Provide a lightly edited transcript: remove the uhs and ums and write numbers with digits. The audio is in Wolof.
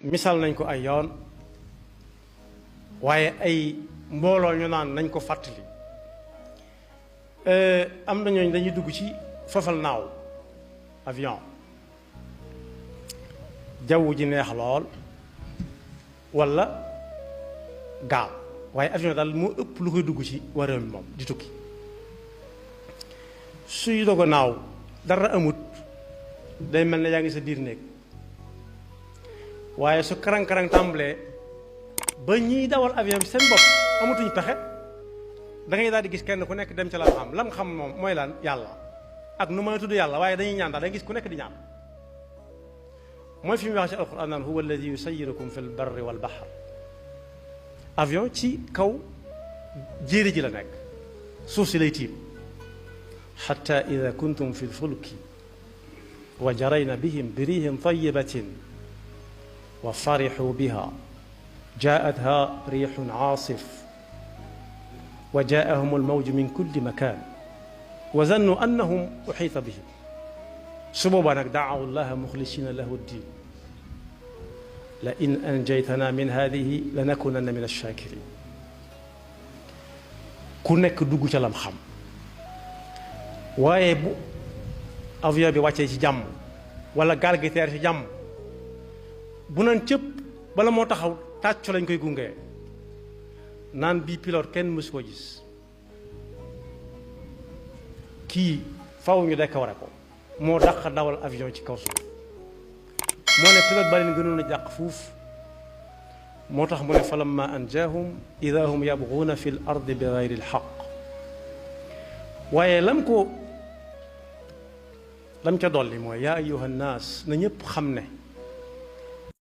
misaal nañ ko ay yoon waaye ay mbooloo ñu naan nañ ko fàttali am na ñooñ dañuy dugg ci fafal naaw avion jaww ji neex lool walla gaal waaye avion daal moo ëpp lu koy dugg ci waa réew mi moom di tukki suy doog a naaw dara amut day mel ne yaa ngi sa biir néeg waaye su karang-karang tàmbalee ba ñiy dawal avion bi seen bopp amatuñ pexe da ngay daal di gis kenn ku nekk dem ca lam xam moom mooy lan yàlla ak nu mën a tudd yàlla waaye dañuy ñaan daal da ngay gis ku nekk di ñaan mooy fi mu wax ci alquran naan huwa alladi yusayirukum fi lbarri wal bahr avion ci kaw jéeri ji la nekk suuf si lay tiim xatta ida kuntum fi lfulki wa jarayna bihim bi rihin tayibatin wa farixuu biha jaatha rixun aasif wa jaahum almawju min kulli makan wa zannu annahum uxiita bihim su boobaa nag daawu llaha muxlisina lahu ddin la in anjaytana min hadihi lanakunanna min alshakirin ku nekk dugg ca lam xam waaye bu avion bi wàccee ci jàmm wala gaal gi teer ci jàmm bu naan cëpp bala moo taxaw tàccu lañ koy gungee naan bii pilote kenn mësu ko gis kii faw ñu décorer ko moo dàq dawal avion ci kaw suuf moo ne pilote ba leen gënoon a jàq fuuf moo tax mu ne falamma anjaahum ida hum yabguuna fi l ardi bi gayri l xaq waaye lam ca dolli mooy yaa ayuha nnaas na ñëpp xam ne